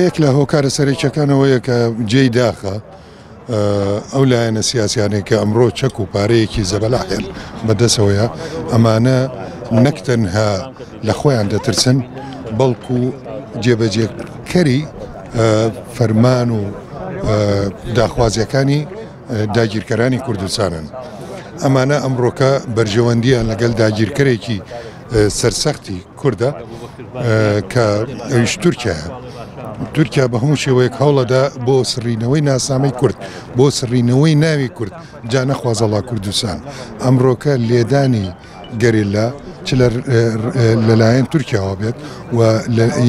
یەک لە هۆکارە سەرەکیەکان ئەوەیە کە جێی داخە ئەو لایەنە سیاسیانەی کە ئەمڕۆ چەک و پارەیەکی زەبەلاحیان بەدەستەوەیە ئەمانە نەک تەنها لە خۆیان دەترسن بەڵکو جێبەجێکەری فەرمان و داخوازیەکانی داگیرکەرانی کوردستانن. ئەمانە ئەمڕۆکە بەرژەوەندیان لەگەل داگیرکەرێکی سەرسەختی کوردە کە ئەویش تورکیایە. تورکیا بە هەموو شێوەیەک هەوڵەدا بۆ سڕینەوەی ناسنامەی کورد، بۆ سڕینەوەی ناوی کورد، جا نەخوازەڵا کوردستان. ئەمڕۆکە لێدانی گەریلا چ لەلایەن تورکیاوە بێت و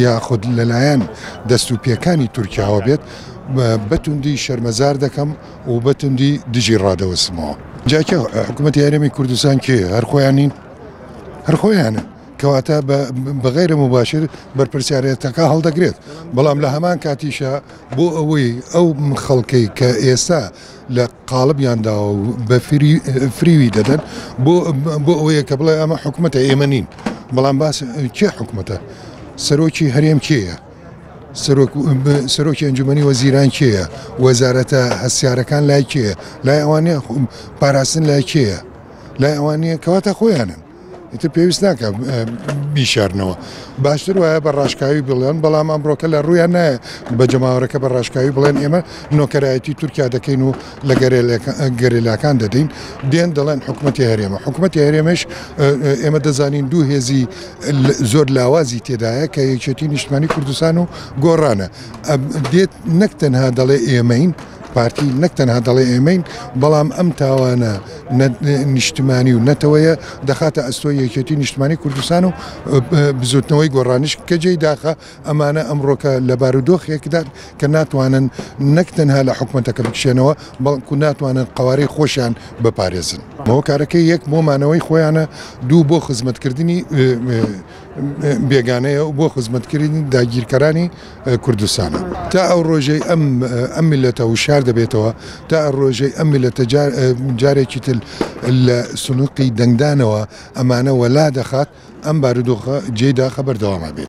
یاخود لەلایەن دەست و پێکانی تورکیاوە بێت بەتوندی شەرمەزار دەکەم و بەتوندی دژی ڕادەوەستمەوە. جا کێ حکوومەتی هەرێمی کوردستان کێیە؟ هەر خۆیان نین؟ هەر خۆیانن. کەواتە بە غەیرە موباشر بەرپرسیارێتەکە هەڵدەگرێت، بەڵام لە هەمان کاتیشا بۆ ئەوەی ئەو خەڵکەی کە ئێستا لە قاڵبیان داوە و بە فریوی دەدەن بۆ ئەوەیە کە بڵێ ئەمە حکومەتە ئێمە نین، بەڵام باس کێ حکومەتە؟ سەرۆکی هەرێم کێیە؟ سەرۆکی ئەنجومەنی وەزیران کێیە؟ وەزارەتە هەستیارەکان لای کێیە؟ لای ئەوان نییە؟ پاراستن لای کێیە؟ لای ئەوان نییە؟ کەواتە خۆیانن. ئیتر پێویست ناکە بیشارنەوە باشتر وایە بە ڕاشکاوی بڵێن، بەڵام ئەمڕۆکە لە ڕوویان نایە بە جەماوەرەکە بە ڕاشکاوی بڵێن ئێمە نۆکەرایەتی تورکیا دەکەین و لە گەریلاکان دەدەین، دێن دەڵێن حکوومەتی هەرێمە، حکوومەتی هەرێمش ئێمە دەزانین دوو هێزی زۆر لاوازی تێدایە کە یەکێتی نیشتمانی کوردستان و گۆڕانە، دێت نەک تەنها دەڵێ ئێمەین، پارتی نەک تەنها دەڵێ ئێمەین، بەڵام ئەم تاوانە نیشتمانی و نەتەوەیە دەخاتە ئەستۆی یەکێتی نیشتمانی کوردستان و بزوتنەوەی گۆڕانیش کە جێی داخە ئەمانە ئەمڕۆکە لە بارودۆخێکدان کە ناتوانن نەک تەنها لە حکومەتەکە بکشێنەوە بەڵکو ناتوانن قەوارەی خۆشیان بپارێزن. هۆکارەکەی یەک بۆ مانەوەی خۆیانە، دوو بۆ خزمەتکردنی بێگانەیە و بۆ خزمەتکردنی داگیرکەرانی کوردستانە. تا ئەو ڕۆژەی ئەم ئەم میللەتە وشیار دەبێتەوە، تا ئەو ڕۆژەی ئەم میللەتە جارێکی تر لە سنوقی دەنگدانەوە ئەمانە وەلا دەخات، ئەم بارودۆخە جێی داخە بەردەوام ئەبێت.